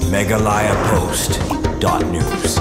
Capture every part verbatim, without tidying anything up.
Meghalaya Post dot news.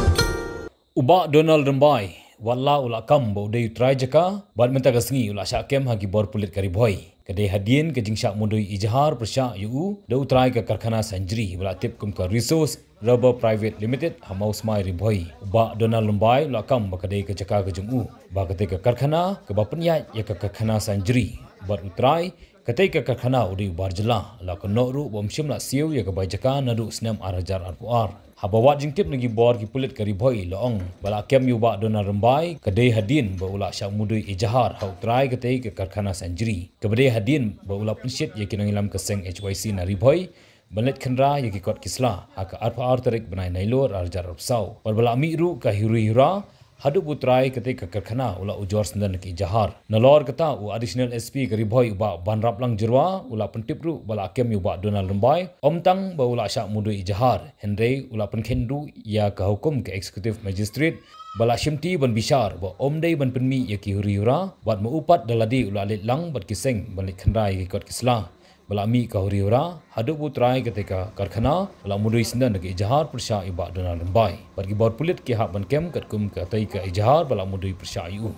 U Bah Donald Rymbai, wat la u la kam ba u dei u trai jaka, bad mynta ka sngi u la shah kem ha ki bor pulit ka Ri Bhoi. Ka dei hadien ka jingshah mudui ijhar pyrshah ïa u da u trai ka karkhana Sanjri ba la tip kum ka Resource Rubber Private Limited ha Mawsmai, Ri Bhoi. U Bah Donald Rymbai u la kam ba ka dei ka jaka ka jong u, ba ka dei ka karkhana kaba pynïaid ïa ka karkhana Sanjri, bad u trai ka dei ka karkhana u dei u bar jylla, la ka noh ruh ba um shym la siew ïa ka bai jaka naduh snem ar hajar arphew ar. Haba wad jingtip na ki bor ki pulit ka Ri Bhoi la ong ba la kem ïa u Bah Donald Rymbai ka dei hadien ba u la shah mudui ijhar ha u trai ka dei ka karkhana Sanjri, kaba dei hadien ba u la pynshit ïa ki nongïalam ka seng H Y C na Ri Bhoi ban leit khynra ïa ki kot ki sla ha ka arphew ar tarik bnai Nailur ar hajar arphew saw. Bad ba la mih ruh ka huri hura haduh ba u trai ka dei ka karkhana u la ujor syndon ki ijhar. Nalor kata, u Additional S P ka Ri Bhoi u Bah Banraplang Jyrwa u la pyntip ruh ba la kem ïa u Bah Donald Rymbai, ym tang ba u la shah mudui ijhar, hynrei u la pynkheiñ ruh ïa ka hukum ka Executive Magistrate ba la shimti ban bishar ba ym dei ban pynmih ïa ki huri hura, bad ma u pat da lade u la leit lang bad ki seng ban leit khynra ïa ki kot ki sla. Ba la mih ka huri hura haduh ba u trai ka dei ka karkhana ba la mudui syndon da ka ijhar pyrshah ïa u Bah Donald Rymbai. Bad ki bor pulit ki hap ban kem katkum ka dei ka ijhar ba la mudui pyrshah ïa u.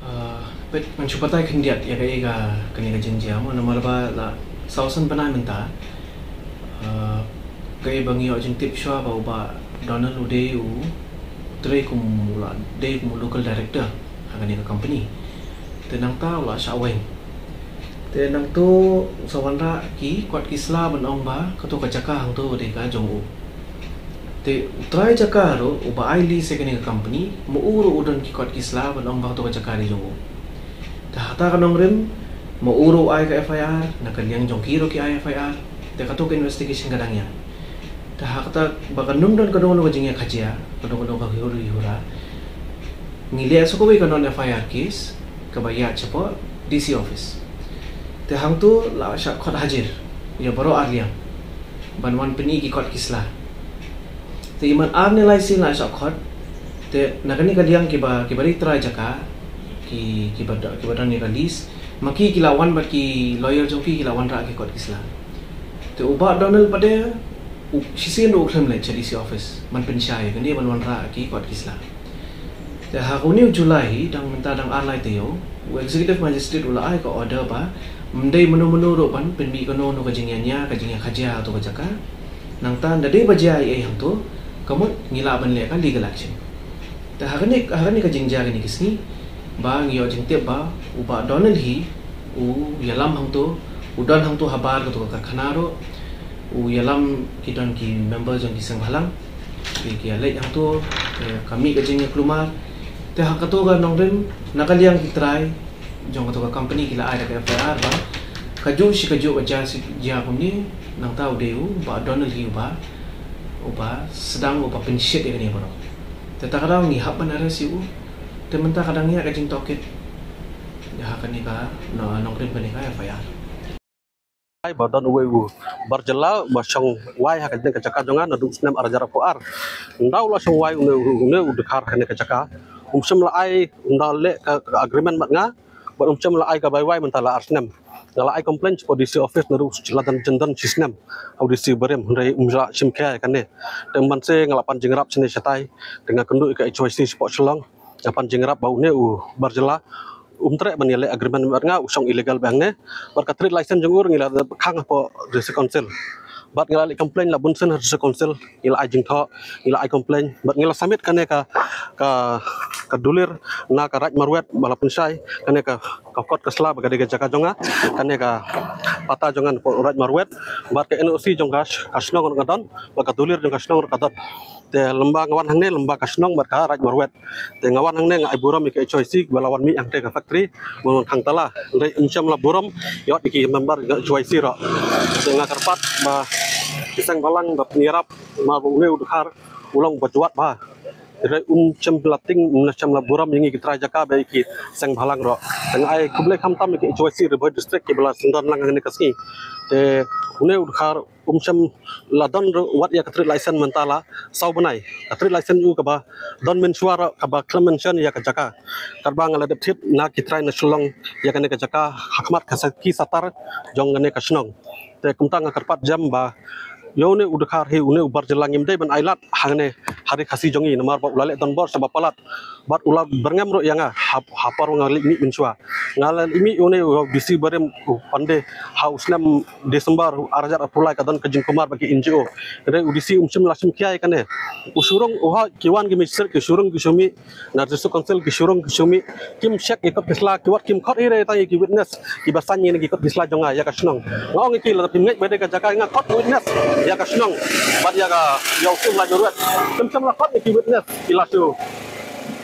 Ah, peit, ngan shu batai khyndiat ïa kaei ka, kane ka jingjia mo, namar ba la saw san bnai mynta. Ah, kaei ba ngi ïoh jingtip shuwa ba u Bah Donald u dei u trei kum u la dei kum u local director ha kane ka company. Te nangta u la shah weng. Te nangto sa wanrah ki kot ki sla ban ong ba kato ka jaka hangto dei ka jong u. Te u trai jaka ruh uba ai lease ïa kane ka company, ma u ruh u don ki kot ki sla ban ong ba kato ka jaka dei jong u. Te hata ka nongrim, ma u ruh u ai ka F I R, na ka liang jong ki ruh ki ai F I R. Te kato ka investigation ka dang ïa. Te ha kata ba kan ym don kano kano ka jingïakajia, kano kano ka huri hura, ngi leh sa kawei ka non F I R case kaba ïaid shapoh D C office. Te hangto la shah khot hajir ïa baroh ar liang ban wan pyni ki kot ki sla. Te i man ar ne lai sien la shah khot. Te na kane ka liang kiba, kiba ri trai jaka, ki, kiba do-, kiba don ïa ka lease, ma ki ki la wan bad ki lawyer jong ki, ki la wanrah ki kot ki sla. Te u Bah Donald pat de u shisien ruh u khlem leit sha D C office ban pynshai kane ban wanrah ki kot ki sla. Te ha une u July hi, dang mynta dang ar lai taïew, u Executive Magistrate u la ai ka order ba ym dei mano mano ruh ban pynmih kano kano ka jingïania, ka jingïakajia ha kato ka jaka. Nangta ynda dei ba jia ei ei hangto, ka mut ngi lah ban leh ka legal action. Te ha kane, ha kane ka jingjia kane ka sngi ba ngi ïoh jingtip ba u Bah Donald hi u ïalam hangto, u don hangto habar kato ka karkhana ruh, u ïalam ki don ki member jong ki seng bhalang, ki, ki ïaleit hangto, te ka mih ka jingïakulmar. Te ha kato ka nongrim, na ka liang ki trai jong kato ka company ki la ai da ka F I R ba kajuh shi kajuh ka jia shi jia kumne, nangta u dei u Bah Donald hi uba, uba sdang, uba pynshit ïa kane baroh. Te ta ka daw ngi hap ban arrest ïa u. Te mynta ka dang ïa ka jingtohkit ïa ha kane ka, no, nongrim kane ka F I R. Ai ba don uwei u bar jylla ba shong wai ha kane ka jaka jong nga naduh snem ar hajar arphew ar. Ynda u la shong wai une, une u dkhar ha kane ka jaka, um shym la ai, ynda leh ka, ka agreement bad nga, bad um shym la ai ka bai wai mynta la ar snem. Nga la ai complaint shapoh D C office naduh la don jingdon shi snem ha u D C barim, hynrei um la shim khia ïa kane. Te mynta nga la pan jingïarap shane shatai, te nga kynduh ïa ka H Y C shapoh Shillong, nga pan jingïarap ba une u bar jylla um treh ban ïaleh agreement bad nga, u shong illegal bad hangne. Bad ka trade license jong u ruh ngi la khang hapoh District Council. Bad ngi la leh complaint la bun sien ha District Council, ngi la ai jingthoh, ngi la ai complaint, bad ngi la submit kane ka, ka, ka dulir na ka Raid Marwet ba la pynshai kane ka, ka kot ka sla ba ka dei ka jaka jong nga, kane ka patta jong nga napoh Raid Marwet, bad ka N O C jong ka, ka shnong ruh ka don, bad ka dulir jong ka shnong ruh ka don. Te lymba nga wan hangne, lymba ka shnong bad ka Raid Marwet. Te nga wan hangne nga ai burom ïa ka H Y C ba la wan mih hangtei ka factory, ban wan khang tala. Hynrei um shym la burom ïa ki member ka H Y C ruh. Te nga kyrpad ba ki seng bhalang ba pynïarap namar ba une u dkhar u long ba jwat bha. Hynrei um shym la tieng, um shym la burom ïa ngi ki trai jaka bad ïa ki seng bhalang ruh. Te nga ai khublei khamtam ïa ka H Y C Ri Bhoi District kiba la sngewdon lang ha kane ka sngi. Te une u dkhar um shym la don ruh wat ïa ka trade license mynta la saw bnai. Ka trade license u kaba don mynshuwa ruh kaba khlem mention ïa ka jaka. Katba nga la dep thied na ki trai na Shillong ïa kane ka jaka ha khmat ka sa-, ki satar jong kane ka shnong. Te kumta nga kyrpad jam ba ïa une u dkhar hi, une u bar jylla ngim dei ban ailad hangne ha ri Khasi jong ngi, namar ba u la leh donbor sha ba palat bad u la byrngem ruh ïa nga ha, ha por nga leit mih mynshuwa. Nga la leit mih ïa une u D C barim u Pandey ha u snem December ar hajar arphew lai, ka don ka jingkhlem ba ki N G O. Hynrei u D C um shym la shim khia ïa kane. U shu rung, u ha ki wan ki magistrate, ki shu rung ki shu mih, na District Council ki shu rung ki shu mih, kim check ïa kot ki sla, ki wat kim khot hi re tang ïa ki witness kiba saiñ ïa ki kot ki sla jong nga ïa ka shnong. Nga ong ïa ki, lada phim ngeit ba dei ka jaka nga khot witness ïa ka shnong bad ïa ka, ïa u sum la jurwet. Kim shym la khot ïa ki witness, ki la shu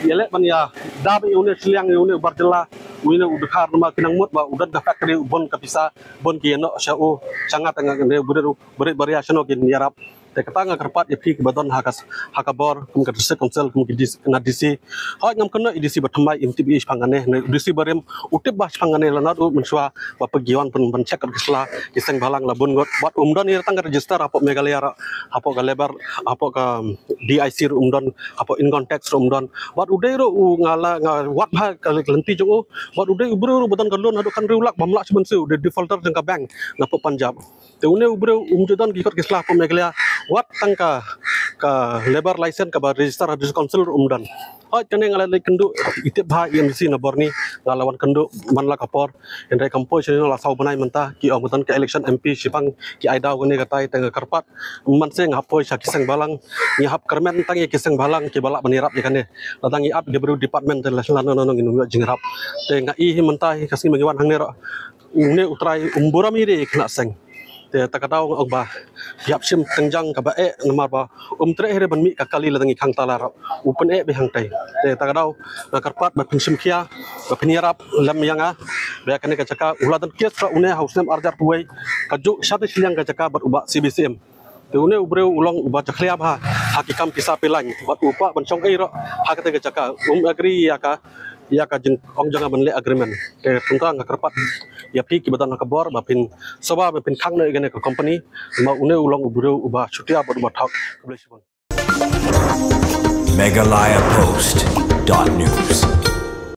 ïaleh ban ïa dap ïa une shiliang, ïa une u bar jylla, une u dkhar, namar ki nang mut ba u don ka factory, u bun ka pisa, bun ki ïa noh sha u, sha nga, tang nga ne u briew, briew baria shano kin ïarap. Te kata nga kyrpad ïa phi kiba don ha ka, ha ka bor, kum ka District Council, kum ki D C, na D C. Hooid, ngam kynnoh ïa D C ba thymmai, im tip ïa shaphang kane, ne D C barim u tip bha shaphang kane, la naduh mynshuwa ba peit ki wan pyn, pyncheck kot ki sla, ki seng bhalang la bun ngut. Bad um don ïa tang ka register hapoh Meghalaya ruh, hapoh ka labour, hapoh ka D I C ruh um don, hapoh income tax ruh um don. Bad u dei ruh u, nga la, nga wad bha ka lynti jong u. Bad u dei u briew ruh ba don ka loan haduh khatnriew lak bym lah shuh ban siew, u dei defaulter jong ka bank na poh Punjab. Te une u briew um ju don ki kot ki sla hapoh Meghalaya, wat tang ka, ka labour license kaba register ha District Council ruh um don. Hooid, kane nga la leit kynduh, i tip bha i M D C na bor ni, nga la wan kynduh man la ka por. Hynrei kam poi shano, la saw bnai mynta, ki ong ba don ka election M P, shipang ki ai daw kane katai. Te nga kyrpad, man se nga hap poi sha ki seng bhalang, ngi hap kyrmen tang ïa ki seng bhalang kiba lah ban ïarap ïa kane. Lada ngi ap ïa ki briew department te la, la no no no ngin ym ïoh jingïarap. Te nga i hi mynta hi ka sngi ba ngi wan hangne ruh, une u trai um burom hi re ïa ki khynnah seng. Te ta ka daw nga ong ba ïap shim tyngjang kaba eh, namar ba um treh hi re ban mih ka kali lada ngi khang tala ruh. U pyneh bha hangtai. Te ta ka daw nga kyrpad ba phin shim khia, ba phin ïarap lem ïa nga. Ba ïa kane ka jaka u la don case ruh une ha u snem ar hajar arphew wei, kajuh shane shiliang ka jaka bad u Bah C B C M. Te une u briew u long uba jakhlia bha ha ki kam pisa pilain, bad u kwah ban shong ei ruh ha kata ka jaka, um agree ïa ka, ïa ka jingong jong nga ban leh agreement. Te kumta nga kyrpad ïa phi kiba don ha ka bor ba phin sngewbha ba phin khang noh ïa kane ka company, namar une u long u briew uba shutia bad uba thok. Khublei shibun. Meghalaya Post dot news.